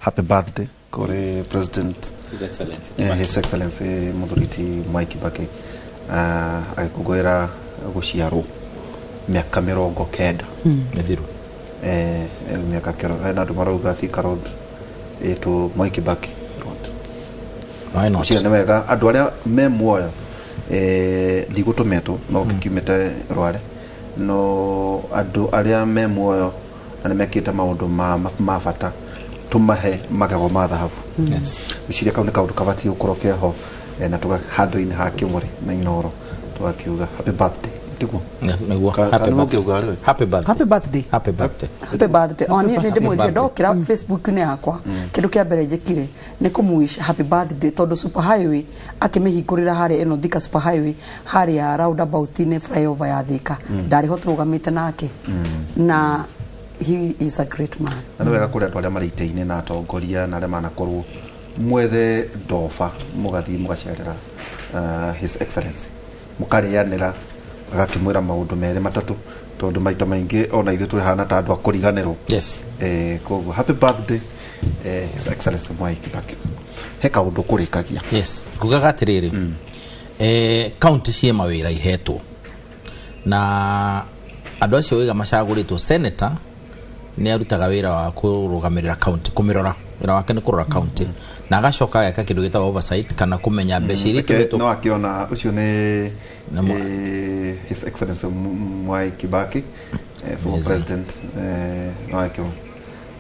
Happy birthday kũrĩ President His Excellency. His Excellency Mũthuri ti Mwai Kibaki, agĩkũngũĩra gũciarwo mĩaka 90. Mĩthiru. Mĩaka kero hena andũ marauga Thika Road ĩtwo Mwai Kibaki Road. Why not? Ũcio nĩ wega andũ arĩa me muoyo, ndigũtũmĩtwo no kiumĩte rware, no andũ arĩa me muoyo na nĩ mekĩte maũndũ ma bata, tũmahe magego ma thahabu. Gwĩciria kau nĩ kaũndũ kabatiĩ gũkorwo keho, na tũga handũ-inĩ ha Kĩmũrĩ na Inoro tũgakiuga happy birthday, tiguo? Nĩguo. Happy Kana birthday. ũngĩuga rĩ? Happy birthday. Happy birthday. Happy birthday. Happy birthday. O niĩ nĩ ndĩmwĩrire Birthday. ndokĩra Facebook-inĩ yakwa, kĩndũ kĩa mbere njĩkire nĩ kũmũwish happy birthday, tondũ super highway akĩmĩhingũrĩra harĩa ĩno Thika super highway, harĩa roundabout-inĩ, flyover ya Thika, ndarĩ ho tũrũgamĩte nake, na he is a great man. Na nĩ wega kũrĩ andũ arĩa marĩ itĩ-inĩ na atongoria na arĩa manakorwo, mwethe ndoba mũgathiĩ mũgacerera His Excellency, mũkarĩanĩra, agakĩmwĩra maũndũ merĩ matatũ, tondũ maita maingĩ ona ithuĩ tũrĩ ta andũ a kũriganĩrwo. Koguo happy birthday, His Excellency Mwai Kibaki. He kaũndũ kũrĩkagia. Yes, ngugaga atĩrĩrĩ, kaunti ciĩ mawĩra ihetwo na andũ acio wĩga macagũrĩtwo. Senator nĩ arutaga wĩra wa kũrũgamĩrĩra kaunti, kũmĩrora. Wĩra wake nĩ kũrora kaunti na agacoka ageka kĩndũ gĩtagwo oversight, kana kũmenya mbeca iria Reke itũmĩtwo. no akĩona ũcio nĩ His Excellency Mwai Kibaki, former president,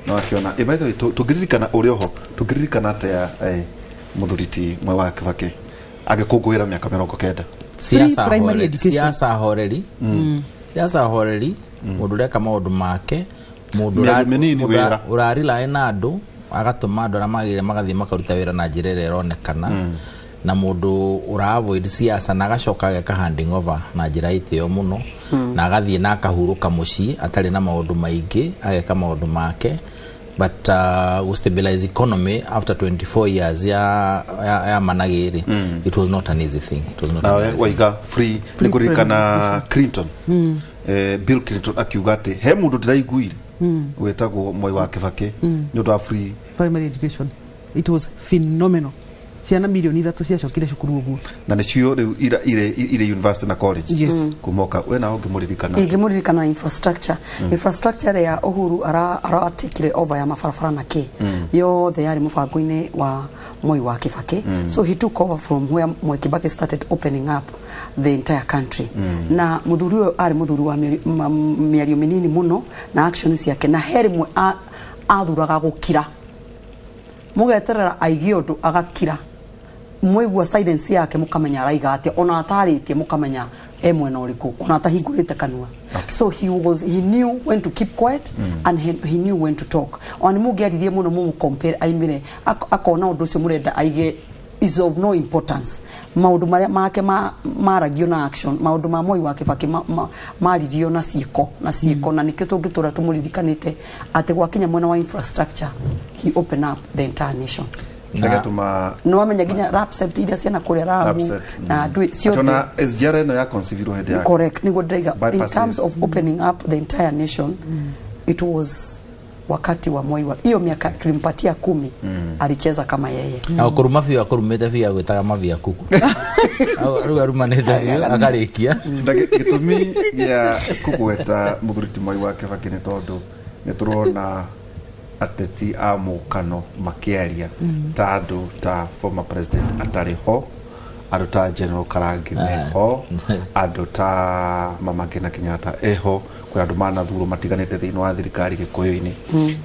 no akĩona. By the way, tũngĩririkana ũrĩ oho, tũngĩririkana atĩa mũthuri ti Mwai wa Kibaki agĩkũngũĩra mĩaka 90? Siasa Free primary horeri. education. Siasa horeri, siasa horeri, mũndũ ũreka maũndũ make, mũndũ Mĩario mĩnini mũndũ wĩra. Ũrarilaĩ na andũ, agatũma andũ arĩa magĩrĩire magathiĩ makaruta wĩra na njĩra ĩrĩa ĩronekana, na mũndũ ũra avoid siasa, na agacoka ageka handing over na njĩra ya itĩo mũno, na agathiĩ na akahurũka mũciĩ atarĩ na maũndũ maingĩ, ageka maũndũ make. But stabilize economy after 24 years ya managĩrĩ, it was not an easy thing. It was not an Nawe easy thing. waiga free nĩ kũririkana Clinton, Bill Clinton akiuga atĩ he mũndũ ndĩraiguire wĩtagwo Mwai wa Kibaki nĩ ũndũ wa free primary education. It was phenomenal. Ciana 3 milioni ciacokire cukuru ũguo. Na nĩcio rĩu irĩ university na college. Yes. Kumoka we nawe ũngĩmũririkana? Ingĩmũririkana na infrastructure ĩrĩa Uhuru aratikire over ya mabarabara na kĩ yothe yarĩ mũbango-inĩ wa Moi wa Kibaki. So he took over from where Moi Kibaki started opening up the entire country. Na mũthuri ũyũ arĩ mũthuri wa mĩario mĩnini mũno na action ciake, na he rĩmwe athuraga gũkira, mũgeterera aigie ũndũ agakira, mwaigua silence yake mukamenya araiga atia, ona atarĩtie mukamenya e mwena ũrĩkũ, ona atahingũrĩte kanua. So he knew when to keep quiet and he knew when to talk. Ona nĩ mũngĩaririe mũno mũmũcompare aimire akona ũndũ ũcio mũrenda aige is of no importance. Maũndũ marĩa make maragio na action, maũndũ ma Moi wa Kibaki maririo na ciĩko na ciĩko, na nĩkĩo tũngĩtũra tũmũririkanĩte atĩ gwakinya mwena wa infrastructure, he open up the entire nation. Kĩrĩa gĩatũma Nĩ wamenya nginya LAPSSET iria ciana kũrĩa Ramu LAPSSET, na ndui ciothe. Atĩ SGR ĩno ya conceive-irwo hĩndĩ yake. Correct, nĩguo ndĩraiga in Bypasses. terms of opening up the entire nation, it was wakati wa Moi. Wa hiyo miaka tulimpatia 10, alicheza kama yeye. Na kũruma biũ, akũrumĩte biũ, agwĩtaga mavia kuku. Rĩu arumanĩte biũ akarĩkia. Na gĩtũmi gĩa kũgweta mũthuri ti Mwai wa Kibaki nĩ tondũ nĩ tũrona ateti a mũkano makĩaria ta andũ ta former president atarĩ ho, andũ ta General Karangi meho, andũ ta Mama Ngina Kenyatta eho, kwĩ andũ manathurwo matiganĩte thĩinĩ wa thirikari gĩkũyũ-inĩ.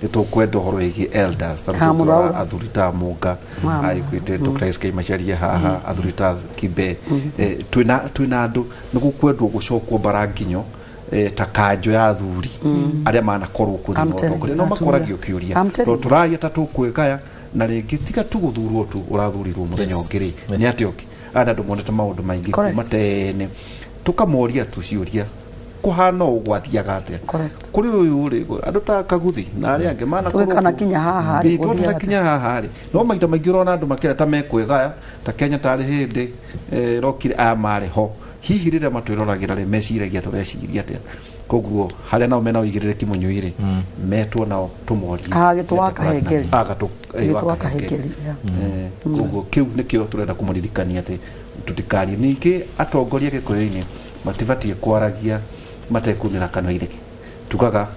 Nĩ tũkwenda ũhoro wĩgiĩ elders ta Ha, rĩu tũngĩrora Mũraura. athuri ta Mũnga Mama. aikuĩte Dr. SK Macharia haha, athuri ta Kibe. Twĩna andũ nĩ gũkwendwo gũcokwo mbara nginyo, ta kanjo ya athuri arĩa manakorwo kũ I'm thĩinĩ wa telling ũtongoria no makoragio kĩũria I'm telling tondũ tũraria ta tũkwĩgaya na rĩngĩ tiga tu gũthurwo tu ũrathurirwo mũthenya ũngĩ rĩ, nĩ atĩa ũngĩ aya nĩ andũ monete maũndũ maingĩ kuma tene, tũkamoria tu ciũria kũhana ũũ gwathiaga atĩa kũrĩ ũyũ rĩ, andũ ta Kaguthi na arĩa angĩ manakorwo Tũgĩkanakinya haha rĩ,. Ĩ, gũthiaga tũtanakinya haha rĩ, no maita maingĩ ũrona andũ makĩra ta mekwĩgaya ta Kenya tarĩ hĩndĩ rokire aya marĩ ho, hihi rĩrĩa matwĩroragĩra rĩ, meciragia tũreciria atĩa? Koguo harĩa nao mena ũigĩrĩrĩki mũnyuire metwo nao tũmorie. Ah, Gĩtũ wa Kahengeri. Ah, Gatũ Gĩtũ wa Kahengeri, yeah. Koguo kĩu nĩkĩo tũrenda kũmũririkania atĩ tũtikarie. Ningĩ atongoria gĩkũyũ-inĩ matibatiĩ kwaragia matekunĩra kanua itheke. Tugaga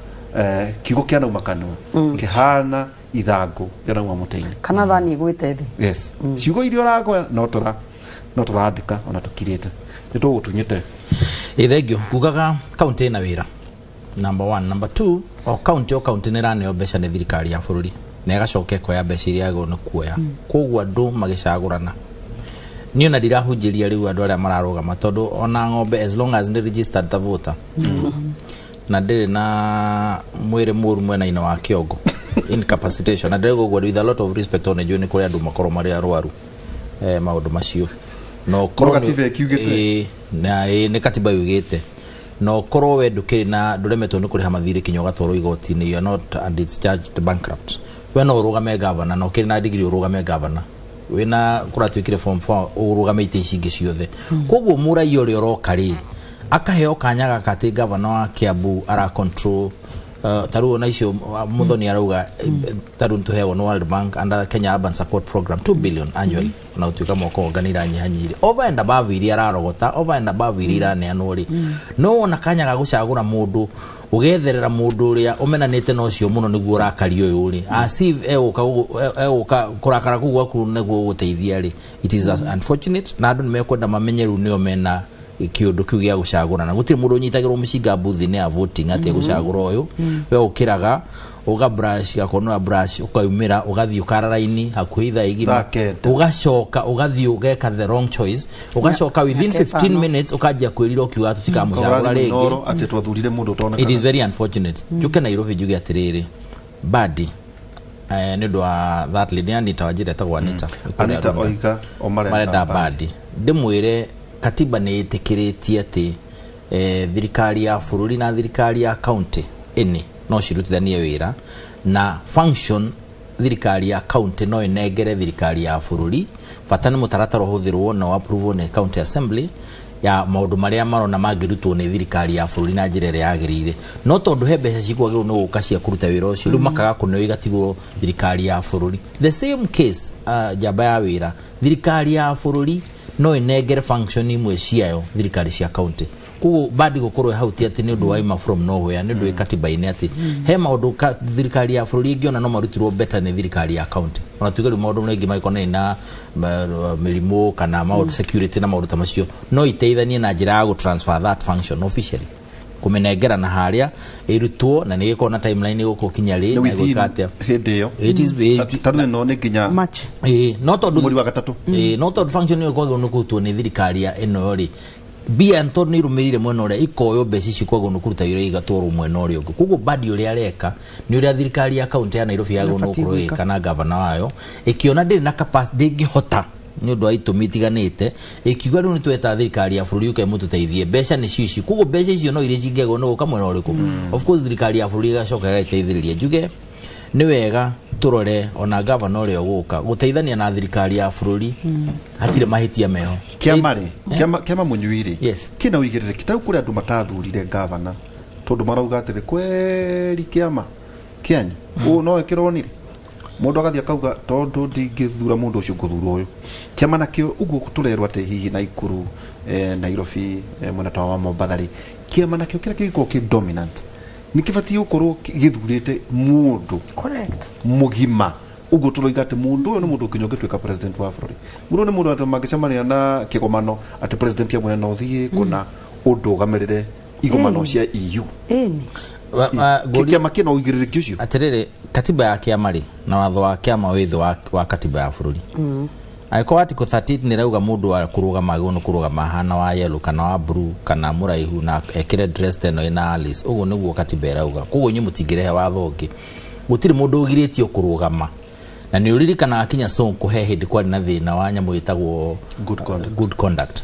kiugo kĩanauma kanua kĩhana ithangũ rĩanauma mũtĩ-inĩ. Kana thani ĩgwĩte thĩ. Yes, ciugo iria ũragwa no tũra no tũrandĩka ona tũkirĩte nĩ tũgũtunyĩte. Ĩ thengio. Ngugaga kaunti ĩna wĩra number one. Number two, o kaunti o kaunti nĩ ĩraneo mbeca nĩ thirikari ya bũrũri na ĩgacoka ĩkoya mbeca iria yagĩrĩirwo nĩ kuoya. Koguo andũ magĩcagũrana, niĩ ona ndirahunjĩria rĩu andũ arĩa mararũgama, tondũ ona ng'ombe, as long as nĩ registered ta voter na ndĩrĩ na mwĩrĩ mũru mwena-inĩ wa kĩongo, incapacitation, na ndĩrauga ũguo with a lot of respect, tondũ nĩnjũĩ nĩ kũrĩ andũ makorwo marĩ arwaru maũndũ macio na ũkorwo No katiba ĩkiugĩte. Ĩĩ, na ĩĩ, nĩ katiba yugĩte na ũkorwo we ndũkĩrĩ na ndũremetwo nĩ kũrĩha mathirĩ kinya ũgatwarwo igoti-inĩ, you are not and it's charged bankrupt, we no ũrũgame gavana, na ũkĩrĩ na degree ũrũgame gavana, wĩna kũratuĩkire form 4 ũrũgame itĩ ici ingĩ ciothe. Koguo mũraia ũrĩa ũroka rĩ, akaheo kanya gaka atĩ gavana wa Kiambu ara control ta rĩu ona icio Muthoni arauga, ta rĩu tũheagwo nĩ World Bank under Kenya Urban Support Program 2 billion annually, ona gũtuĩka mwaka ũyũ nĩ iranyihanyihire over and above iria ararogota, over and above iria iraneanwo rĩ, no wona kanya ga gũcagũra mũndũ, ũgetherera mũndũ ũrĩa ũmenanĩte na ũcio mũno nĩguo ũrakaria ũyũ rĩ, as if egũka kũrakara kũu gwaku nĩguo gũgũteithia rĩ. It is unfortunate, na andũ nĩ mekwenda mamenye rĩu nĩo mena kĩũndũ kĩu gĩa gũcagũrana. Gũtirĩ mũndũ ũnyitagĩrwo mũcinga mbuthi-inĩ ya voting atĩ egũcagũra ũyũ. We ũkĩraga ũga brush gakonora brush, ũkaumĩra, ũgathiĩ ũkara raini hakuhĩ ithaa igima, Thaa 9. Ũgacoka ũgathiĩ ũgeka the wrong choice, ũgacoka within Nyaka 15 ĩtano. minutes ũkanjia kwĩrira ũkiuga tũtikamũcagũra Ũrathiĩ rĩngĩ. mũnoro atĩ twathurire mũndũ ũtonekaga. It is very unfortunate. Njuke Nairobi njuge atĩrĩrĩ, badi nĩ ũndũ wa that lady Anita Wajira, etagwo Anita. Anita oiga o marenda marenda badi. Badi ndĩmwĩre katiba nĩ ĩtĩkĩrĩtie atĩ thirikari ya bũrũri na thirikari ya county ĩnĩ no cirutithanie wĩra na function. Thirikari ya county no ĩnengere thirikari ya bũrũri, bata nĩ mũtaratara ũhũthĩrwo na approve nĩ county assembly ya maũndũ marĩa marona mangĩrutwo nĩ thirikari ya bũrũri na njĩra ĩrĩa yagĩrĩire. No tondũ he mbeca cikwagĩrĩirwo nĩ gũka cia kũruta wĩra ũcio, rĩu makaga kũneo, igatigwo thirikari ya bũrũri. The same case, njamba ya wĩra, thirikari ya bũrũri no ĩnengere function imwe ciayo thirikari cia county. Koguo badi gũkorwo hau ti atĩ nĩ ũndũ waima from nowhere, nĩ ũndũ wĩ katiba-inĩ atĩ he maũndũ thirikari ya bũrũri ĩngĩona no marutirwo better nĩ thirikari ya county, ona tuge rĩu maũndũ maingĩ magĩkonainie na mĩrimũ kana maũndũ security na maũndũ ta macio, no iteithanie na njĩra ya gũ transfer that function officially, kũmĩnengera na harĩa ĩrutwo, na nĩ gĩkorwo na timeline ĩgũkũ kinya rĩ Nĩ na within ĩgwĩka atĩa. Hĩndĩ ĩyo It is Ta rĩu ĩno nĩ nginya March. Ĩĩ, no tondũ mweri wa gatatũ. Ĩĩ, no tondũ function ĩyo kwagĩrĩirwo nĩ kũrutwo nĩ thirikari ya ĩno rĩ, mbia tondũ nĩ irũmĩrĩire mwena ũrĩa ikoywo, mbeca icio kwagĩrĩirwo nĩ kũruta wĩra igatwarwo mwena ũrĩa ũngĩ. Koguo badi ũrĩa areka nĩ ũrĩa thirikari ya kaunti ya Nairobi yagĩrĩirwo nĩ Ĩbatiĩ gũkorwo gwĩka. ĩgĩka, na gavana wayo ĩkĩona ndĩrĩ na capacity, ndĩngĩhota nĩ ũndũ wa itũmi itiganĩte, ĩkiuga rĩu nĩ tweta thirikari ya bũrũri yũke mũtũteithie, mbeca nĩcio ici. Koguo mbeca icio no iria cingĩagwo nĩ gũka mwena ũrĩkũ, of course thirikari ya bũrũri ĩgacoka ĩgaiteithĩrĩria. Njuge nĩ wega tũrore ona gavana ũrĩa ũgũka gũteithania na thirikari ya bũrũri, hatirĩ mahĩtia meho. Kĩama rĩ, kĩama mũnyui rĩ, Yes. kĩna ũigĩrĩrĩki. Ta rĩu kũrĩ andũ matathurire gavana tondũ marauga atĩrĩ kweri kĩama kĩanyu ũũ no ĩkĩronire mũndũ agathiĩ akauga tondũ ndingĩthura mũndũ ũcio ngũthura ũyũ. Kĩama nakĩo ũguo tũrerwo atĩ hihi Naikuru, Nairobi, mwena ta wa Mombatha rĩ, kĩama nakĩo kĩrĩa kĩngĩkorwo kĩ dominant nĩ kĩbatiĩ gũkorwo gĩthurĩte mũndũ Correct. Mũgima ũguo tũroiga atĩ mũndũ ũyũ nĩ mũndũ nginya ũngĩtuĩka president wa bũrũri. Mũndũ ũyũ nĩ mũndũ atĩ mangĩcemania na kĩgomano atĩ president ya mwene no ũthiĩ kũna ũndũgamĩrĩre igomano cia EU. Ĩni. Kĩama kĩna ũigĩrĩrĩki ũcio. Atĩrĩrĩ, katiba ya kĩama rĩ na watho wa kĩama wĩ thĩ wa katiba ya bũrũri. Angĩkorwo article 38 nĩ ĩrauga mũndũ wa kũrũgama agĩrĩirwo nĩ kũrũgama ahana wa yellow kana wa blue kana mũraihu na ekĩre dress ta ĩno ĩna Alice, ũguo nĩguo katiba ĩrauga. Koguo inyuĩ mũtingĩrehe watho ũngĩ. Gũtirĩ mũndũ ũgirĩtio kũrũgama, na nĩ ũririkanaga kinya Sonko he hĩndĩ kwarĩ na thĩna wa nyamũ ĩtagwo Good conduct. Good conduct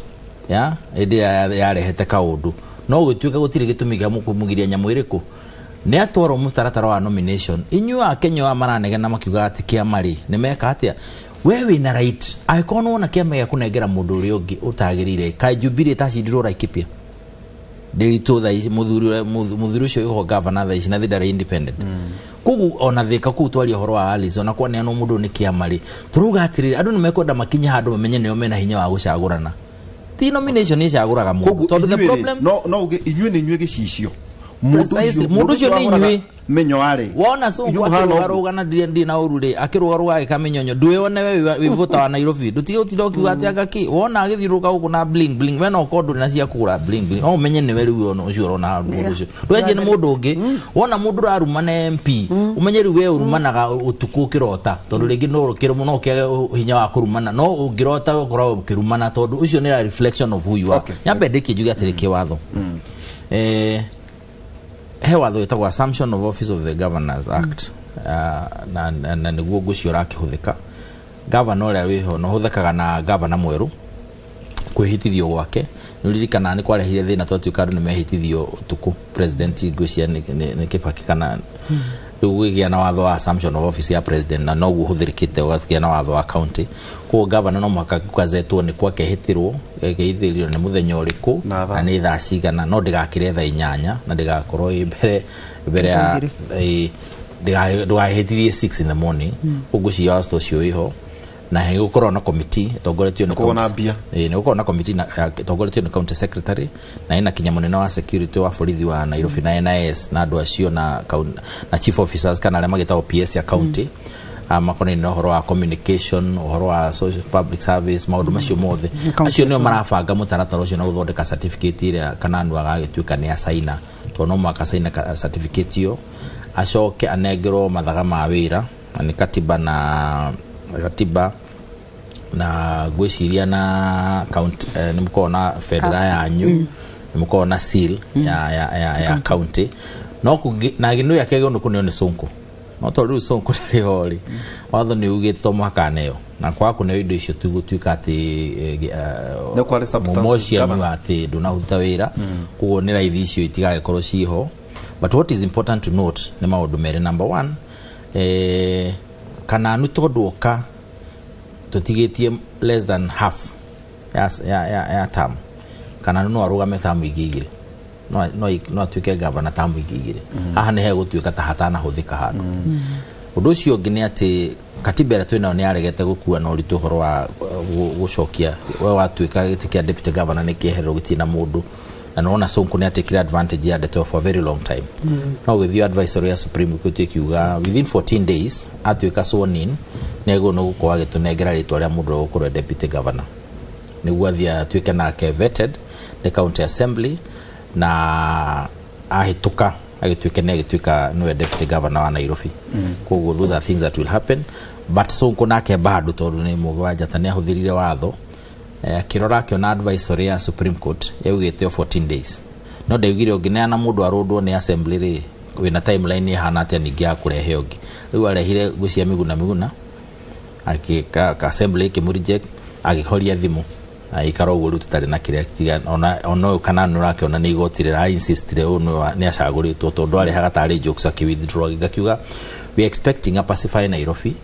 ya hĩndĩ ĩrĩa yarehete kaũndũ, no gũtuĩka gũtirĩ gĩtũmi kĩa kũmũgiria nyamũ ĩrĩkũ nĩ atwarwo mũtaratara wa nomination. Inyuĩ akenya aya maranegena makiuga atĩ kĩama rĩ nĩ meka atĩa, we wĩna right angĩkorwo nĩwona kĩama gĩa kũnengera mũndũ ũrĩa ũngĩ ũtagĩrĩire. Kaĩ Jubilee ĩtacindirwo Laikipia? Ndiritu thaa ici muthuri ucio wiho governor thaa ici na ndarĩ independent. Koguo ona thika kuu twaria ũhoro wa Alice, ona kwaneanwo mũndũ nĩ kĩama rĩ, tũrauga atĩrĩrĩ, andũ nĩ mekwenda makinye handũ mamenye nĩo mena hinya wa gũcagũrana. Ti nomination ĩcagũraga mũndũ, tondũ the problem no uge inyuĩ nĩ inyuĩ gĩcicio. Precisely. Mũndũ ũcio nĩ inyuĩ. Menyo arĩ wona Sonko akĩrũgarũga na ndirĩ na ũru rĩ, akĩrũgarũga agĩka mĩnyonyo, ndwĩone we wĩ vota wa Nairobi, ndũtige gũtinda ũkiuga atĩ anga kĩ wona agĩthiũrũrũka gũkũ na bling bling, we no ũkorwo ndũrĩ na cia kũgũra bling bling, no ũmenye nĩwe rĩu ona ũcio ũrona mũndũ ũcio, ndwecirie nĩ mũndũ ũngĩ. Wona mũndũ ũrarumana MP, ũmenye rĩu we ũrumanaga ũtukũ ũkĩrota, tondũ rĩngĩ no ũkĩrũmwo no ũkĩage hinya wa kũrumana, no ũngĩrota ũkoragwo ũkĩrumana, tondũ ũcio nĩ a reflection of who you are. Nyambe ndĩkie njuge atĩrĩ, kĩwatho he watho wĩtagwo Assumption of Office of the Governors Act, na nĩguo ngũcio ũrakĩhũthĩka. Governor ũrĩa wĩho no ũhũthĩkaga na governor mwerũ kwĩhĩtithio gwake. Nĩ ũririkanaga nĩ kwarehire thĩna twatuĩka andũ nĩ mehĩtithio ũtukũ, president ngwĩciria nĩ Kibaki, kana rĩu gũgĩgĩa na watho wa assumption of office ya president, na noguo ũhũthĩrĩkĩte ũgakĩgĩa na watho wa county. Koguo governor no mũhaka gazetwo nĩ kwa kehĩtĩrwo kehĩtĩrio nĩ mũthenya ũrĩkũ Na thaa. na nĩ thaa cigana, no ndĩgakĩre thaa 8 na ndĩgakorwo ĩ mbere ya ndũgahĩtithie 6 in the morning. Koguo ngwĩciria watho ũcio wĩho, na nĩ gũkorwo na committee ĩtongoretio nĩ Nĩgũkorwo na mbia. Ĩĩ, nĩ gũkorwo na committee ĩtongoretio nĩ county secretary, na ĩna kinya mũnene wa security wa borithi wa Nairobi na NIS na andũ acio na chief officers kana arĩa magĩtagwo PS ya county, makonainie na ũhoro wa communication, ũhoro wa social public service, maũndũ macio mothe. County Acio nĩo marabanga mũtaratara ũcio na gũthondeka certificate ĩrĩa Kananu agagĩtuĩka nĩ acaina, tondũ no mũhaka caina certificate ĩyo, acoke anengerwo mathaga ma wĩra, na nĩ katiba na ngwĩciria na county, nĩ mũkoragwo na bendera yanyu, nĩ mũkoragwo na seal ya county, no kũngĩ na gĩnũ yake gĩũndũ kũneo nĩ Sonko, no tondũ rĩu Sonko ndarĩ ho rĩ, watho nĩ ugĩte to mũhaka aneo, na kwaga kũneo indo icio tigũtuĩka atĩ Nĩ kwarĩ substantive mumo ũcio governor. atĩ ndũnaruta wĩra. Koguo nĩ raithi icio itigagĩkorwo ciho. But what is important to note nĩ maũndũ merĩ. Number one, Kananu tondũ oka tũtigĩtie less than half ya term, Kananu no arũgame term ingĩ igĩrĩ, no atuĩke gavana term ingĩ igĩrĩ. Haha nĩ hegũtuĩka ta hatanahũthĩka handũ. Ũndũ ũcio ũngĩ nĩ atĩ katiba ĩrĩa twĩnayo nĩ yaregete gũkua na ũritũ ũhoro wa gũcokia we watuĩka gĩtĩ kĩa deputy governor nĩ kĩehererwo gĩtirĩ na mũndũ, na nĩwona Sonko nĩ atekire advantage ya ndeto for a very long time. No gũgĩthiĩ advisory ya Supreme Court ĩkiuga within 14 days atuĩka sworn in, nĩ agĩrĩirwo nĩ gũkorwo agĩtũnengera rĩtwa rĩa mũndũ ũrĩa ũgũkorwo e deputy governor, nĩguo athiĩ atuĩke nake vetted nĩ county assembly, na ahĩtũka agĩtuĩke nĩ agĩtuĩka nĩwe deputy governor wa Nairobi. Koguo those are things that will happen. But Sonko nake bado, tondũ nĩ mũgĩ wa njata, nĩ ahũthĩrire watho, akĩrora akĩona advisory ya Supreme Court yaugĩte o 14 days, no ndaugire ũngĩneana mũndũ arũndwo nĩ assembly rĩ, wĩna timeline ĩhana atĩa ningĩ ya kũrehe ũngĩ. Rĩu arehire ngwĩciria Miguna Miguna, akĩka ka assembly ĩkĩmũ reject, agĩhoria thimũ, agĩikara ũguo. Rĩu tũtarĩ na kĩrĩa tiga ona ũyũ kana nĩ ũrakĩona nĩ igoti rĩra insistire ũyũ nĩ acagũrĩtwo, tondũ arehaga tarĩ jokes, akĩ withdraw. Ngakiuga we are expecting a pacify Nairobi,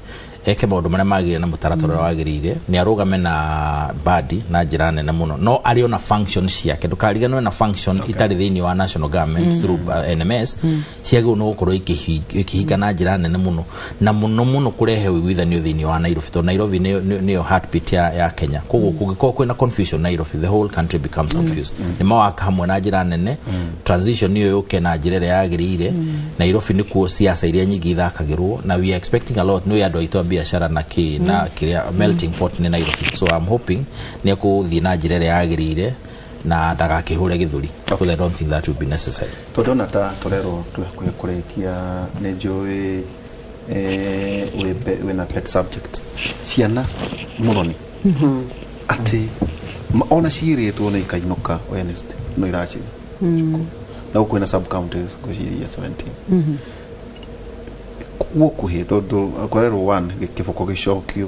eke maũndũ marĩa magĩrĩire na mũtaratara ũrĩa wagĩrĩire, nĩ arũgame na badi na njĩra nene mũno, no arĩ ona function ciake, ndũkariganĩrwo na function itarĩ thĩinĩ wa national government through NMS ciagĩrĩirwo nĩ gũkorwo ikĩhinga na njĩra nene mũno, na mũno mũno kũrehe ũiguithanio thĩinĩ wa Nairobi, tondũ Nairobi nĩyo heartbeat ya Kenya. Koguo kũngĩkorwo kwĩna confusion Nairobi, the whole country becomes confused. Nĩ mawaka hamwe na njĩra nene, transition ĩyo yũke na njĩra ĩrĩa yagĩrĩire. Nairobi nĩkuo siasa iria nyingĩ ithakagĩrwo, na we are expecting a lot nĩ andũ aitũ a biacara na kĩ na kĩrĩa melting pot nĩ Nairobi. So I'm hoping nĩ ekũthiĩ na njĩra ĩrĩa yagĩrĩire na ndagakĩhũre gĩthũri, because I don't think that will be necessary. Tondũ ona ta tũrerwo twĩ hakuhĩ kũrĩkia, nĩ njũĩ wĩna pet subject ciana mũthoni, atĩ ona ciĩrĩtwo nĩ ikainũka Wednesday no iraciri na gũkũ kwĩna sub counties ngwĩciria 17 gũkuhĩ, tondũ kũrerwo one kĩboko gĩcokio,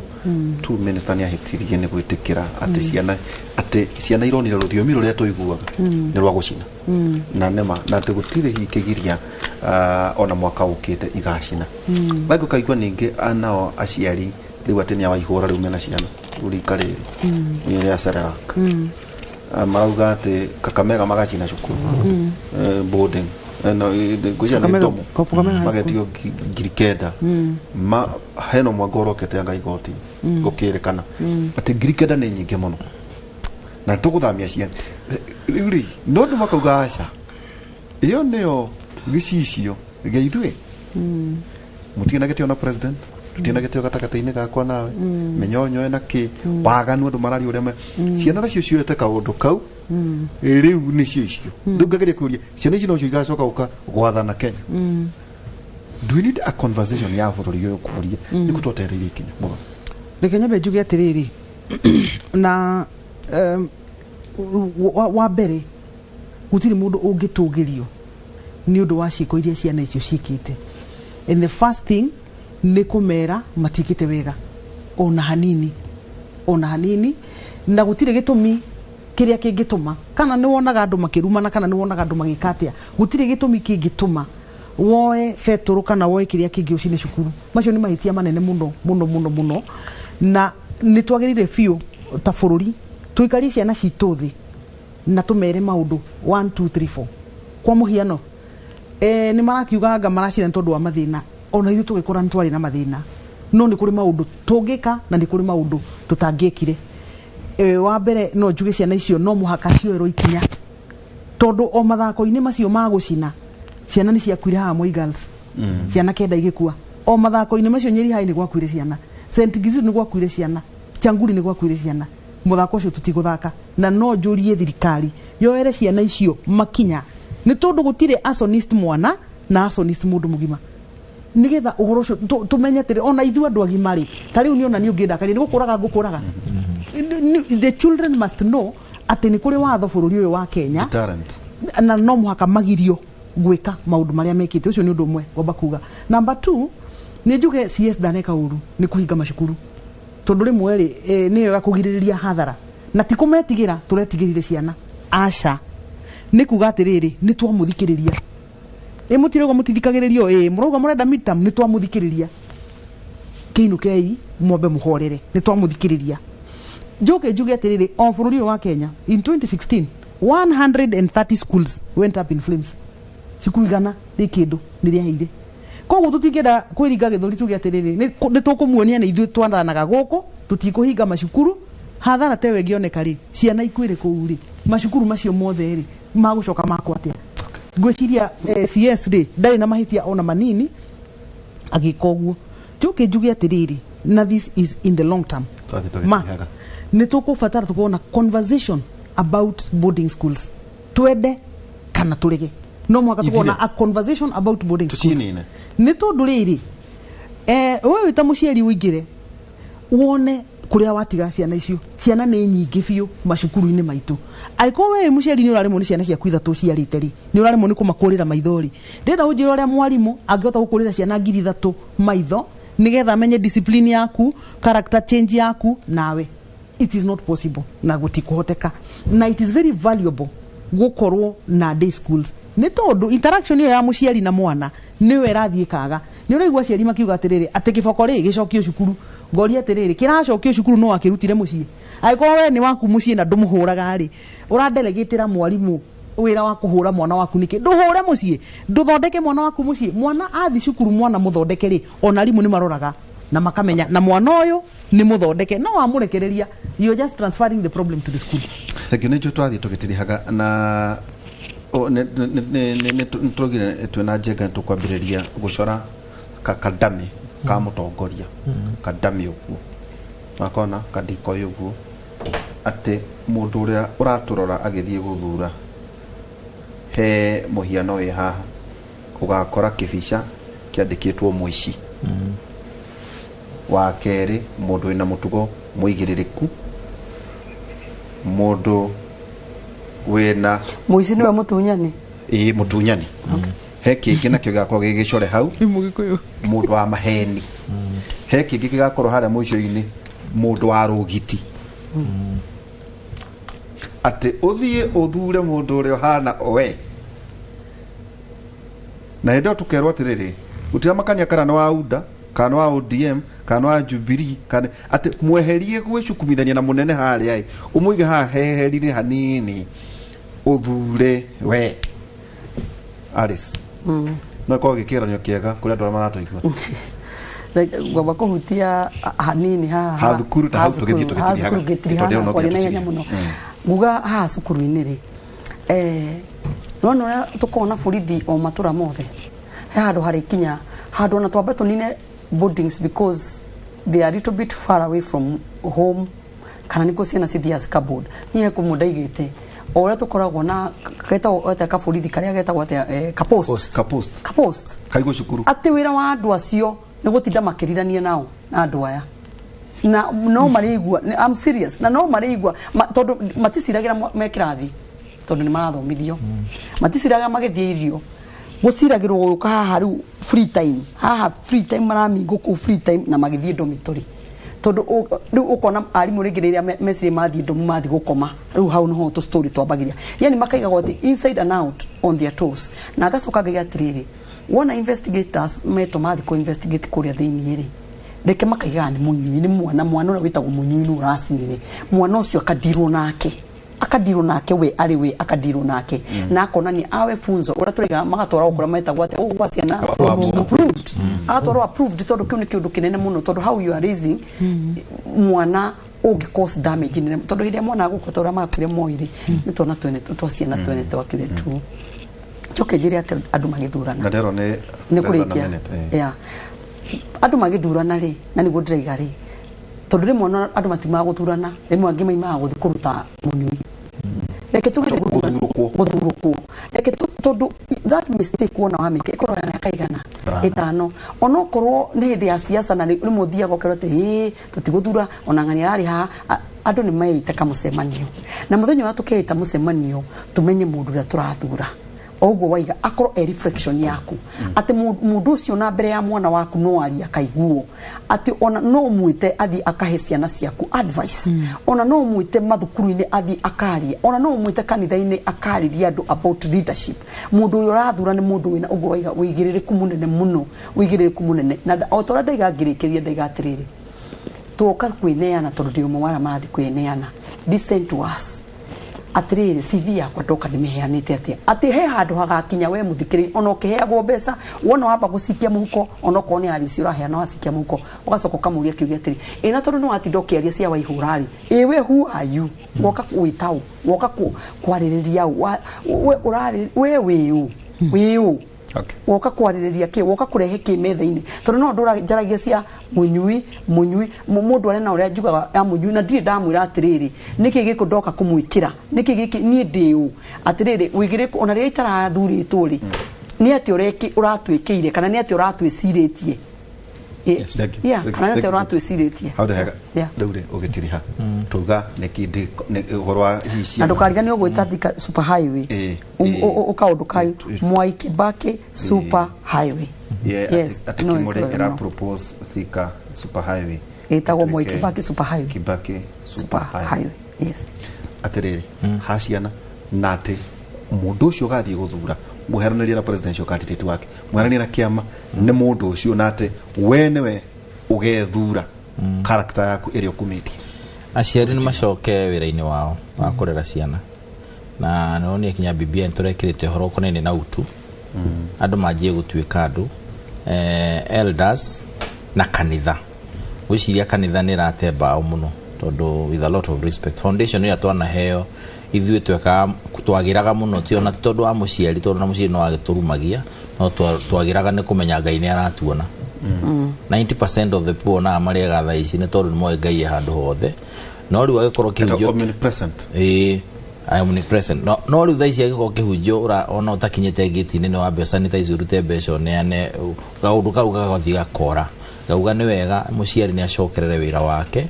two minister nĩ ahĩtirie nĩ gwĩtĩkĩra atĩ ciana ironire rũthiomi rũrĩa tũiguaga nĩ rwa gũcina, na nĩma na atĩ gũtirĩ kĩgiria ona mwaka ũkĩte igacina. Na ũkaigua ningĩ nao aciari rĩu atĩ nĩ awaihũra rĩu mena ciana rĩu rika rĩrĩ nĩ rĩa Cerelac. Marauga atĩ Kakamega magacina cukuru, boarding. No, ngwĩciria nĩ Kakamega- Ndomo. Kakamega High School. Magetio 9,000. Ma hena mwanga ũrokete anga igoti gũkĩrĩkana atĩ 9,000 nĩ nyingĩ mũno na tũgũthamia ciana rĩu rĩ, no andũ makauga aca, ĩyo nĩyo gĩcicio gĩa ithuĩ. Mũtirĩ na gĩtĩo na president, tũtirĩ na gĩtĩo gatagatĩ-inĩ gakwa nawe, mĩnyonyo na kĩ waganu, andũ mararia ũrĩa ciana nacio cioete kaũndũ kau rĩu nĩcio icio. Rĩu ngageria kũria, ciana ici nocio igacoka gũka gwathana Kenya? Do we need a conversation ya bũrũri ũyũ kũria nĩkũ twetereire ikinya mũno? Reke nyambe njuge atĩrĩrĩ, na wa mbere, gũtirĩ mũndũ ũngĩtũgĩrio nĩ ũndũ wa ciĩko iria ciana icio ciĩkĩte. And the first thing nĩ kũmera matiĩkĩte wega ona hanini, ona hanini, na gũtirĩ gĩtũmi kĩrĩa kĩngĩtũma, kana nĩ wonaga andũ makĩrumana, kana nĩ wonaga andũ magĩka atĩa, gũtirĩ gĩtũmi kĩngĩtũma woe betũrũ kana woe kĩrĩa kĩngĩ ũcine cukuru. Macio nĩ mahĩtia manene mũno mũno mũno mũno, na nĩ twagĩrĩire biũ ta bũrũri tũikarie ciana citũ thĩ na tũmere maũndũ 1 2 3 4. Kwa mũhiano, nĩ marakiuga anga maracina nĩ tondũ wa mathĩna. Ona ithuĩ tũgĩkũra nĩ twarĩ na mathĩna, no nĩ kũrĩ maũndũ tũngĩka na nĩ kũrĩ maũndũ tũtangĩekire. Wa mbere, no njuge ciana icio no mũhaka cioerwo ikinya, tondũ o mathako-inĩ macio ma gũcina, ciana nĩ ciakuire haha Moi Girls, ciana 9 igĩkua. O mathako-inĩ macio, Nyeri High nĩ gwakuire ciana, St Gizu nĩ gwakuire ciana, Changuri nĩ gwakuire ciana. Mũthako ũcio tũtigũthaka, na no njũrie thirikari yoere ciana icio makinya, nĩ tondũ gũtirĩ arsonist mwana na arsonist mũndũ mũgima, nigetha ũhoro ũcio tũmenye atĩrĩ, ona ithuĩ andũ agima rĩ, ta rĩu niĩ ona niĩ ũngĩndakaria nĩ gũkũraga ngũkũraga. The children must know atĩ nĩ kũrĩ watho bũrũri ũyũ wa Kenya Deterrent. na no mũhaka magirio gwĩka maũndũ marĩa mekĩte. Ũcio nĩ ũndũ ũmwe ngwamba kuga. Number two, nĩ njuge CS ndaneka ũru nĩ kũhinga macukuru, tondũ rĩmwe rĩ, nĩ wega kũgirĩrĩria hathara, na ti kũmetigĩra tũretigĩrire ciana, aca, nĩ kuga atĩrĩrĩ, nĩ twamũthikĩrĩria. Ĩ mũtirauga mũtithikagĩrĩrio? Ĩ mũrauga mũrenda midterm? Nĩ twamũthikĩrĩria, kĩinũkei mwambe mũhorere, nĩ twamũthikĩrĩria. Njoke njuge atĩrĩrĩ, o bũrũri ũyũ wa Kenya, in 2016 130 schools went up in flames. Cukuru 100 rĩ kĩndũ nĩ rĩaheire. Koguo tũtingĩenda kwĩringa gĩthũri tuge atĩrĩrĩ, nĩ tũkũmuonia nĩ ithuĩ twathanaga gũkũ, tũtikũhinga macukuru. Hathara ta ĩyo ĩngĩoneka rĩ, ciana ikuĩre kũu rĩ, macukuru macio mothe rĩ, magũcoka makwo atĩa? Ngwĩciria CS rĩ, ndarĩ na mahĩtia ona manini agĩka ũguo. Njoke njuge atĩrĩrĩ, na this is in the long term, Twathiĩ ma tũgĩtihaga. nĩ tũkũbatara tũkorwo na conversation about boarding schools, twende kana tũrege, no mũhaka tũkorwo na Ithire. a conversation about boarding schools. Tũcinine. Nĩ tondũ rĩrĩ, wewe wĩ ta mũciari ũingĩre wone kũrĩa watiga ciana icio. Ciana nĩ nyingĩ biũ macukuru-inĩ maitũ. Angĩkorwo wewe mũciari nĩ ũraremwo nĩ ciana ciaku ithatũ ũciarĩte rĩ, nĩ ũraremwo nĩ kũmakũrĩra maitho rĩ, ndĩrenda ũnjĩre ũrĩa mwarimũ angĩhota gũkũrĩra ciana 3,000 maitho nĩgetha amenye discipline yaku, character change yaku nawe. It is not possible na gũtikũhoteka. Na it is very valuable gũkorwo na day schools, nĩ tondũ interaction ĩyo ya mũciari na mwana nĩyo ĩrathiĩ kaga. Nĩ ũraigua aciari makiuga atĩrĩrĩ, atĩ kĩboko rĩ gĩcokio cukuru. Ngoria atĩrĩrĩ, kĩracokio cukuru no akĩrutire mũciĩ? Angĩkorwo we nĩ waku mũciĩ na ndũmũhũraga rĩ, ũrandelegĩtĩra mwarimũ wĩra wa kũhũra mwana waku nĩkĩ? Ndũhũre mũciĩ, ndũthondeke mwana waku mũciĩ. Mwana athi cukuru, mwana mũthondeke rĩ, ona arimũ nĩ maroraga na makamenya na mwana ũyũ nĩ mũthondeke. No wamũrekereria, you're just transferring the problem to the school. Thengiũ. Nĩ njũĩ twathiĩ tũgĩtirihaga na nĩ tũraugire twĩna njenga, nĩ tũkwambĩrĩria gũcora kadami ka mũtongoria, kadami ũguo wakona kadikoi ũguo, atĩ mũndũ ũrĩa ũratũrora agĩthiĩ gũthura, he mũhiano wĩ haha ũgakora kĩbica kĩandĩkĩtwo mũici, wa kerĩ mũndũ wĩna mũtugo mũigĩrĩrĩku, mũndũ wĩna Mũici nĩwe mũtunyani. Ĩĩ, mũtunyani. He kĩngĩ nakĩo gĩgakorwo gĩ gĩcore hau, Mũgĩkũyũ. Mũndũ wa maheni. He kĩngĩ gĩgakorwo harĩa mũico-inĩ, mũndũ wa rũgiti. Atĩ ũthiĩ ũthure mũndũ ũrĩa ũhana we, na hĩndĩ ĩyo tũkerwo atĩrĩrĩ, gũtiramakania kana nĩ wa unda. Kana wa ODM, kana wa Jubilee, kana atĩ mweherie gwĩcukumithania na mũnene harĩa ĩ, ũmũige haha heherire hanini, ũthure we Alice. No ĩkorwo gĩkĩgeranio kĩega kũrĩ andũ arĩa maratũigua. Ngwamba kũhutia hanini haha. Ha thukuru ta ha hau tũgĩthiĩ cukuru, ha tũgĩtirihaga. cukuru ngĩtirihaga, Tondũ ĩyo no kwaria na nginya ihenya tũtirie. mũno. Nguga haha cukuru-inĩ rĩ, nona ũrĩa tũkoragwo na borithi o matũra mothe, he handũ harĩkinya handũ ona twambe tũnine boardings because they are little bit far away from home, kana nĩkuo ciana cithiaga cikaboard. Niĩ he kũmwe ndaigĩte o ũrĩa tũkoragwo na getagwo atĩa kaborithi karĩa getagwo atĩa, kapost. Post. Kapost. Kapost. Kaigwo cukuru. Atĩ wĩra wa andũ acio nĩ gũtinda makĩrirania nao na andũ aya, na no marĩigua, I'm serious, na no marĩigua tondũ maticiragĩra me kĩrathi, tondũ nĩ marathomithio, maticiraga magĩthiĩ irio, gũciragĩrwo gũka haha rĩu free time, haha free time maramingwo kũu free time na magĩthiĩ dormitory, tondũ rĩu ũkona arimũ rĩngĩ rĩrĩa meciria mathiĩ ndomu, mathiĩ gũkoma, rĩu hau nĩho tũ story twambagĩria, yani makaigagwo atĩ inside and out on their toes. Na ngacoka ngaiga atĩrĩrĩ, wona investigators metwo mathiĩ kũ investigate kũrĩa thĩiniĩ rĩ, reke makaigaga nĩ mũnyui, nĩ mwana ũrĩa wĩtagwo mũnyui nĩ ũracinire mwana ũcio, akadirwo nake we arĩ we akadirwo nake na akonania awe funzo ũrĩa tũraiga, magatwarwo kũrĩa metagwo atĩa, gũkũ gwa ciana. Approved, agatwarwo approved, tondũ kĩu nĩ kĩũndũ kĩnene mũno, tondũ how you are raising mwana ũngĩ cause damage nene, tondũ hĩndĩ ĩrĩa mwana agũkua ta ũrĩa makuire Moi-rĩ, nĩ twana twene twa ciana twene twakire tu. Njoke njĩre atĩ andũ magĩthurana, Na ndero nĩ nĩ less than a kũrĩkia. minute, eh. Yeah. Andũ magĩthurana rĩ, na nĩguo ndĩraiga rĩ, tondũ rĩmwe ona andũ matiumaga gũthurana, rĩmwe angĩ maimaga gũthiĩ kũruta mũnyui, reke tuge Gũthurũkwo. Gũthurũkwo, reke tondũ that mistake wona wamĩka ĩkorwo ya mĩaka igana ĩtano, onokorwo nĩ hĩndĩ ya siasa, na rĩmwe ũthiaga ũkerwo atĩ ĩĩ tũtigũthura ona ng'ani ararĩ haha. Andũ nĩ meita kamũcemanio, na mũthenya ũrĩa tũkeita mũcemanio tũmenye mũndũ ũrĩa tũrathura, o ũguo waiga akorwo e reflection yaku, atĩ mũndũ ũcio na mbere ya mwana waku no aria akaiguo, atĩ ona no mwĩte athiĩ akahe ciana ciaku advice, ona no mwĩte mathukuru-inĩ athiĩ akaria, ona no mwĩte kanitha-inĩ akarĩria andũ about leadership. Mũndũ ũrĩa ũrathura nĩ mũndũ wĩna ũguo waiga ũigĩrĩrĩku mũnene mũno, ũigĩrĩrĩku mũnene. Na o ta ũrĩa ndaiga ngĩrĩkĩria, ndaiga atĩrĩrĩ, tuoka kwĩneana, tondũ ndĩ ũmwe wa arĩa marathiĩ kwĩneana, listen to us atĩrĩrĩ, CV yakwa ndoka ndĩmĩheanĩte atĩa, atĩ he handũ hagakinya we mũthikĩrĩria ona ũkĩheagwo mbeca, wona wamba gũcikia mũhuko, ona okorwo nĩ arici ũraheana, wacikia mũhuko ũgacoka ũkamũria kĩũria atĩrĩ, ĩ na tondũ nĩ watinda ũkĩaria cia Waihũra rĩ, ĩ we who are you? Woka gwĩta ũ? Woka kwarĩrĩria ũ? We ũrarĩ we wĩ ũ, wĩ ũ? Woka kwarĩrĩria kĩ? Woka kũrehe kĩ metha-inĩ? Tondũ no ndũra njaragia cia mũnyui, mũnyui mũndũ arĩa na ũrĩa njugaga ya mũnyui, na ndirĩ ndamwĩra atĩrĩrĩ, nĩkĩ gĩkũ ndoka kũmwĩkĩra, nĩkĩ gĩkĩ, niĩ ndĩ ũ? Atĩrĩrĩ, wĩigĩrĩku ona rĩrĩa itarathurĩtwo rĩ, nĩ atĩa ũratwĩkĩire, kana nĩ atĩa ũratwĩcirĩtie? Thank you. Yeah, Thank you. kana nĩ atĩa Thank you. ũratwĩcirĩtie? Hau ndehega. Yeah. Rĩu rĩ ũgĩtiriha tuga nĩ ũhoro wa hihi Na ciana. ndũkariganĩrwo gwĩta Thika super highway. Ũkaũndũ kayu Mwai Kibaki super highway. Yeah, Yes, atĩ no, Kimuri ĩkoragwo ĩra no. propose Thika super highway. Ĩtagwo Moi Ĩtuĩke Kibaki super highway. Kibaki super super highway. highway, yes. Atĩrĩrĩ, ha ciana, na atĩ mũndũ ũcio ũgathiĩ gũthura, mweheranĩrie na presidential candidate wake, mweheranĩrie na kĩama, nĩ mũndũ ũcio, na atĩ we nĩwe ũgethura character yaku ĩrĩa ũkumĩtie. Aciari nĩ macoke wĩra-inĩ wao wa kũrera ciana, na nĩwonire kinya BBI nĩtũrekĩrĩte ũhoro ũkonainie na utu, andũ manjie gũtuĩka andũ, elders na kanitha. Gwĩciria kanitha nĩ ĩrate mbaũ mũno, tondũ with a lot of respect, foundation ĩrĩa twanaheo ithuĩ twekaga twagĩraga mũno, ti ona ti tondũ wa mũciari, tondũ na mũciari no agĩtũrumagia, no twagĩraga nĩ kũmenya Ngai nĩ aratuona. 90% of the people onaga marĩega thaa ici nĩ tondũ nĩ moĩ Ngai e handũ hothe, no rĩu agĩkorwo kĩhunjio Omnipresent. Ĩĩ, I am omnipresent. No rĩu thaa ici angĩkorwo kĩhunjio ona ũtakinyĩte ngĩti-inĩ, nĩ wambe sanitize, ũrute mbeca ũneane, kaũndũ kau gagathiĩ gakora. Ngauga nĩ wega mũciari nĩ acokerere wĩra wake.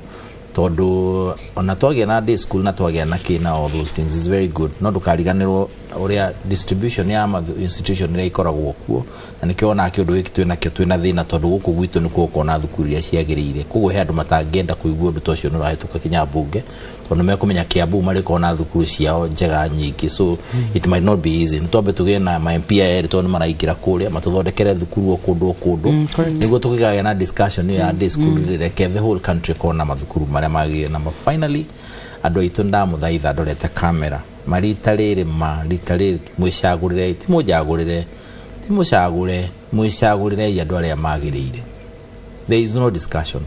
Tondu ona twagia na day school na twagia na kina, all those things is very good, no ndukariganirwo uria distribution ya institution iria ikoragwo kuo, na nikio ona kĩũndũ gĩkĩ twĩ nakĩo twĩna thĩna, tondũ gũkũ gwitũ nĩkuo ũkona thukuru iria ciagĩrĩire. Koguo he andũ matangĩenda kũigua ũndũ ta ũcio nĩ ũrahĩtũka kinya mbunge, tondũ mekũmenya Kiambu marĩkorwo na thukuru ciao njega nyingĩ. So it might not be easy. Nĩ twambe tũgĩe na ma MP aya erĩ, tondũ nĩ maraingĩra kũrĩa matũthondekere thukuru o kũndũ o kũndũ, nĩguo tũkĩgagĩa na discussion ĩyo ya day school, reke the whole country ĩkorwo na mathukuru marĩa magĩrĩire. Na finally, andũ aitũ, ndamũthaitha ndorete kamera marita rĩrĩ, ma rita rĩrĩ mwĩcagũrĩre, ti mũnjagũrĩre, ti mũcagũre, mwĩcagũrĩrei andũ arĩa magĩrĩire. There is no discussion.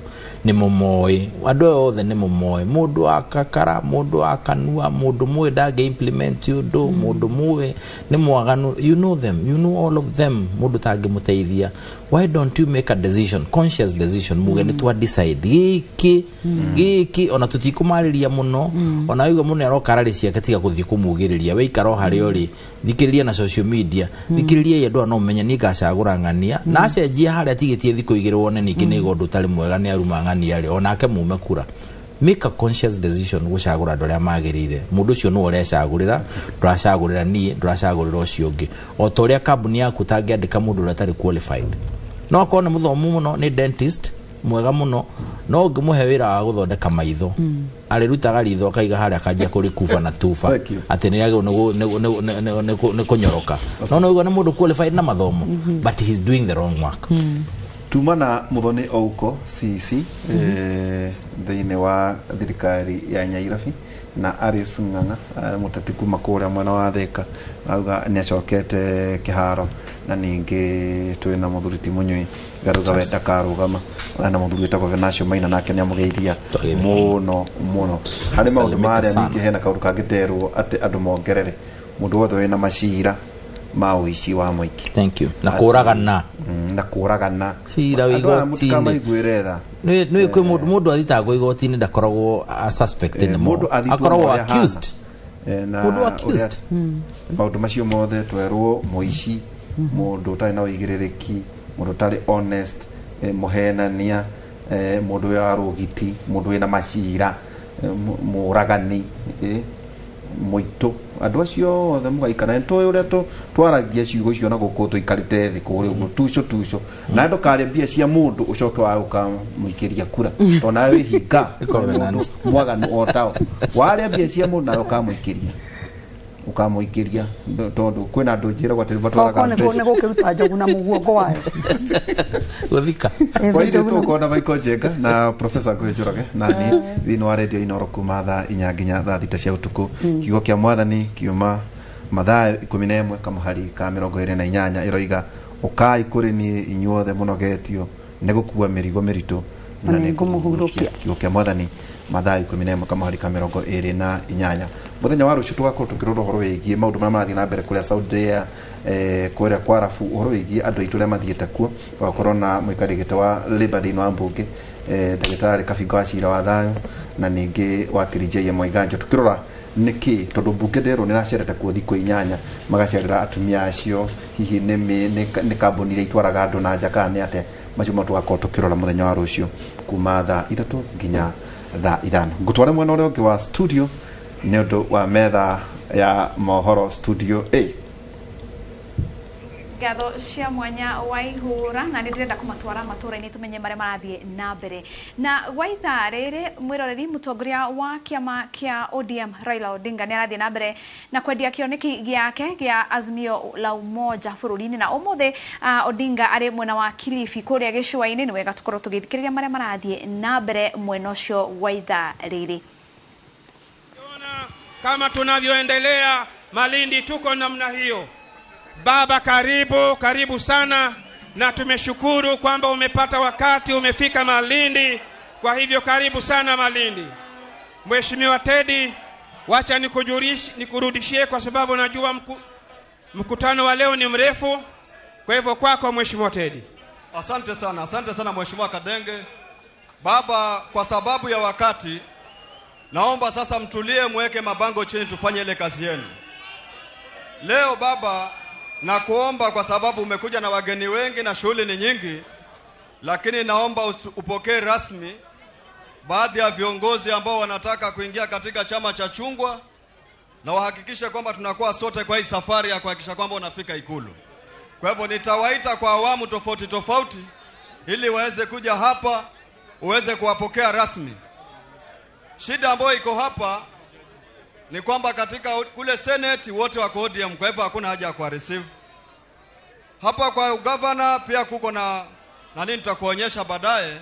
Nĩ mũmoĩ andũ aya othe, nĩ mũmoĩ mũndũ wa kakara, mũndũ wa kanua, mũndũ mũĩ ndangĩ implement ũndũ, mũndũ mũĩ nĩ mwaganu. You know them, you know all of them. Mũndũ tangĩmũteithia, why don't you make a decision, conscious decision, muge nĩ twa decide gĩkĩ gĩkĩ, ona tũtikũmarĩria mũno. Ona waigua mũno aroka rarĩ ciake, tiga gũthiĩ kũmugĩrĩria, we ikara o harĩa ũrĩ, thikĩrĩria na social media, thikĩrĩria andũ aya, no ũmenye niĩ ngacagũra ng'ania na acenjia harĩa atigĩtie thikũ igĩrĩ, wone ningĩ nĩ ũndũ ũtarĩ mwega, nĩ aruma ng'ania rĩ, onake mume kura. Make a conscious decision gũcagũra andũ arĩa magĩrĩire. Mũndũ ũcio nĩwe ũrecagũrĩra, ndũracagũrĩra niĩ, ndũracagũrĩra ũcio ũngĩ. O ta ũrĩa kambuni yaku ũtangĩandĩka mũndũ ũrĩa ũtarĩ qualified, no akorwo nĩ mũthomu mũno, nĩ dentist mwega mũno, no ũngĩmũhe wĩra wa gũthondeka maitho, arĩrutaga ritho akaiga harĩa, akanjia kũrĩkuba na tuba. Thank you. Atĩ nĩ agĩrĩirwo nĩ kũnyoroka, no no ũigua nĩ mũndũ qualified na mathomo, but he's doing the wrong work. Tuma na Muthoni Ouko CC thĩinĩ wa thirikari ya Nairobi, na Alice Ng'ang'a, mũteti kuma kũrĩa mwena wa Thika, auga nĩ acokete kĩharo. Na ningĩ twĩna mũthuri ti Mũnyui Garuga, we ndakarũgama, na mũthuri wĩtagwo Venancio Maina, nake nĩ amũgeithia Twageithia. mũno mũno harĩ maũndũ Salimika marĩa sana.. Ningĩ hena kaũndũ kangĩ nderwo atĩ andũ mongerere mũndũ wothe wĩna macira ma ũici wa mũingĩ. Thank you. Na kũragana. Na kũragana. Cira wĩ Andũ aya igoti-inĩ. mũtikamaiguĩre tha. Nĩ kwĩ mũndũ athitangwo igoti-inĩ ndakoragwo a suspect anymore. Mũndũ athitwo Akoragwo na ũrĩa ahana. accused. Na Mũndũ accused. Maũndũ macio mothe twerwo, mũici, mũndũ ũtarĩ na ũigĩrĩrĩki, mũndũ ũtarĩ honest, mũhenania, mũndũ wĩ wa rũgiti, mũndũ wĩna macira, mũragani, mũitũ, andũ acio othe mũgaikara. Nĩ tũĩ ũrĩa twaragia ciugo icio na gũkũ tũikarĩte thĩ kũrĩa ũguo tuco tuco, na ndũkarĩe mbia cia mũndũ ũcoke wa ũkamũikĩria kura, tondũ nawe wĩ hinga. Covenant. Mũndũ mwaganu o tao, warĩa mbia cia mũndũ nawe ũkamũikĩria, tondũ kwĩna andũ njĩragwo atĩ matwaraga Tokorwo nĩ mbeca gũkĩruta njogu na mũguongo wayo. Gũthika. Kwa ile tũkona Michael Njenga na Professor Ngũgĩ Njoroge na niĩ thĩinĩ wa Radio Inoro kuma thaa 4 nginya thaa 6 cia ũtukũ. Kiugo kĩa Mwathani kiuma Mathayo 11 kamũhari ka 28, ĩroiga, "Ũkai kũrĩ niĩ inyuothe mũnogetio nĩ gũkua mĩrigo mĩritũ, na nĩngũmũhurũkia." Kiugo kĩa Mwathani, Mathayo 11 kamũhari ka 28. Mũthenya wa rũciũ tũgakorwo tũkĩrora ũhoro wĩgiĩ maũndũ marĩa marathiĩ na mbere kũrĩa Saudi, kũrĩa kwa Arabu, ũhoro wĩgiĩ andũ aitũ arĩa mathiĩte kuo. Tũgakorwo na mũikarĩri gĩtĩ wa Labour thĩinĩ wa mbunge, ndagĩtarĩ Kabingo wa Cira wa Thayũ, na ningĩ wakiri J.M. Waiganjo, tũkĩrora nĩkĩ, tondũ mbunge nderwo nĩ ĩracerete kuo thikũ 8, magacerera atumia acio, hihi nĩ kambuni iria itwaraga andũ na nja kana nĩ atĩa. Macio mo tũgakorwo tũkĩrora mũthenya wa rũciũ kuma thaa 3 nginya thaa 5. Ngũtware mwena ũrĩa ũngĩ wa studio nĩ ũndũ wa metha ya mohoro, studio A. Ngatho cia mwanya wa ihũra, na nĩ ndĩrenda kũmatwara matũra-inĩ tũmenye marĩa marathiĩ na mbere. Na gwa ithaa rĩrĩ, mwĩroreri, mũtongoria wa kĩama kĩa ODM Raila Odinga nĩ arathiĩ na mbere na kwendia kĩoneki gĩake gĩa Azimio la Umoja bũrũri-inĩ. Na ũmũthĩ Odinga arĩ mwena wa Kilifi kũrĩa gĩcũa-inĩ. Nĩ wega tũkorwo tũgĩthikĩrĩria marĩa marathiĩ na mbere mwena ũcio gwa ithaa rĩrĩ. Ona kama tunavyoendelea Malindi, tuko namna hiyo. Baba, karibu karibu sana, na tumeshukuru kwamba umepata wakati umefika Malindi. Kwa hivyo karibu sana Malindi. Mheshimiwa Teddy, wacha nikurudishie kwa sababu najua mkutano wa leo ni mrefu. Kwa hivyo kwako Mheshimiwa Teddy. Asante sana Mheshimiwa Kadenge. Baba, kwa sababu ya wakati, naomba sasa mtulie, mweke mabango chini, tufanye ile kazi yenu. Leo baba, nakuomba kwa sababu umekuja na wageni wengi na shughuli ni nyingi, lakini naomba upokee rasmi baadhi ya viongozi ambao wanataka kuingia katika chama cha chungwa na wahakikishe kwamba tunakuwa sote kwa hii safari ya kuhakikisha kwamba unafika Ikulu. Kwa hivyo nitawaita kwa awamu tofauti tofauti ili waweze kuja hapa uweze kuwapokea rasmi. Shida ambayo iko hapa ni kwamba katika kule Senate wote wako ODM, kwa hivyo hakuna haja ya kuwa receive. Hapa kwa governor pia kuko na nani, nitakuonyesha baadaye,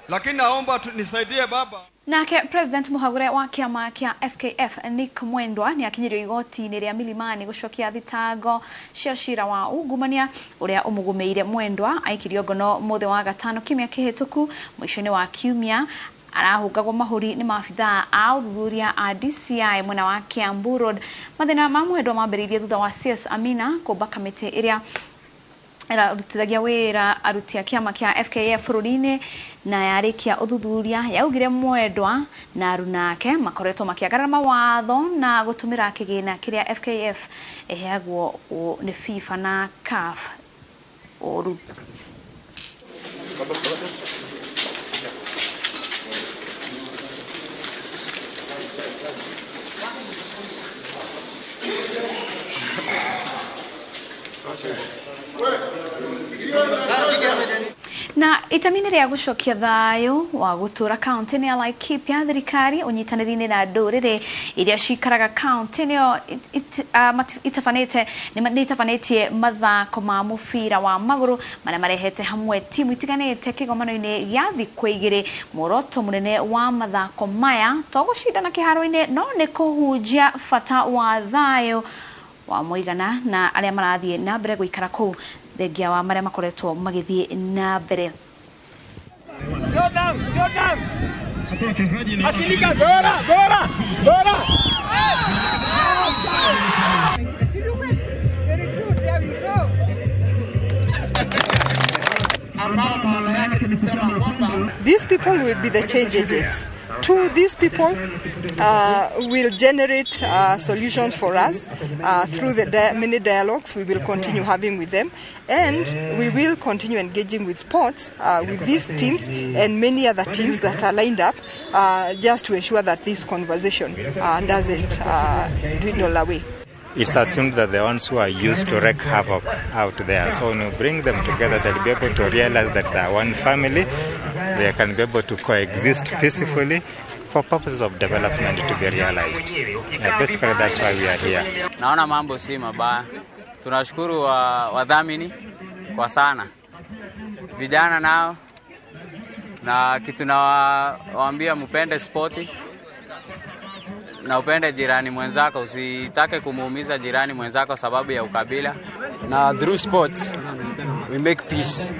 lakini naomba nisaidie baba. Nake President Muhagure wa kiama kia FKF Nick Mwendwa ni akinyirio igoti-inĩ rĩa Milimani gũcokia thitango cia cira wa ungumania ũrĩa ũmũgũmĩire. Mwendwa aikirio ngono mũthĩ wa gatano kiumia kĩhĩtũku. Mũico-inĩ wa kiumia arahungagwo mahũri nĩ maabithaa a ũthuthuria a DCI mwena wa Kiambu Road. Mathĩna ma Mwendwa mambĩrĩirie thutha wa CS Amina kũmba kamĩtĩ ĩrĩa ĩrarutithagia wĩra aruti a kĩama kĩa FKF bũrũri-inĩ, na yarĩkia ũthuthuria yaugire Mwendwa na aruna ake makoretwo makĩagarara mawatho na gũtũmĩra kĩgĩna kĩrĩa FKF ĩheagwo nĩ FIFA na CAF ũru. Na itemi-inĩ rĩa gũcokia thayũ wa gũtũra kaunti-inĩ ya Laikipia, thirikari ũnyitanĩri-inĩ na ndũrĩrĩ iria cikaraga kaunti-inĩ ĩyo itabanĩte nĩ itabanĩtie mathako ma mũbira wa magũrũ marĩa marehete hamwe timu itiganĩte kĩgomano-inĩ gĩa thikũ igĩrĩ. Muoroto mũnene wa mathako maya to gũcindana kĩharo-inĩ, no nĩ kũhunjia bata wa thayũ wa mũigana na arĩa marathiĩ na mbere gũikara kũu thengia wa marĩa makoretwo magĩthiĩ na mbere. Jordan, Jordan. Akilika, bora, bora, bora. Very good, there we go. These people will be the change agents. Two, these people will generate solutions for us through the many dialogues we will continue having with them, and we will continue engaging with sports, with these teams and many other teams that are lined up, just to ensure that this conversation doesn't dwindle away. It's assumed that the ones who are used to wreak havoc out there. So when you bring them together, they'll be able to realize that they are one family. They can be able to coexist peacefully for purposes of development to be realized. Yeah, basically, that's why we are here. Naona mambo si mabaya. Tunashukuru wadhamini kwa sana. Vijana nao, na kitu nawaambia, mpende spoti na upende jirani mwenzako, usitake kumuumiza jirani mwenzako sababu ya ukabila. Na through sports we make peace.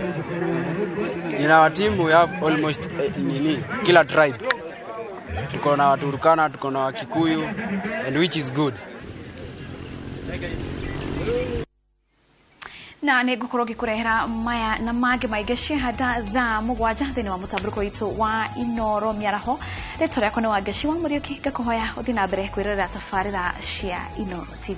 In our team we have almost nini, kila tribe. Tuko na Waturkana, tuko na Wakikuyu, and which is good. Na nĩ ngũkorwo ngĩkũrehera maya na mangĩ maingĩ ciahanda thaa 7 thĩinĩ wa mũtambũrũko witũ wa Inoro Mĩaraho. Rĩtwa rĩakwa nĩ Wangeci wa Mũriũki, ngakũhoya ũthiĩ na mbere kwĩrorera tabarĩra cia Inoro TV.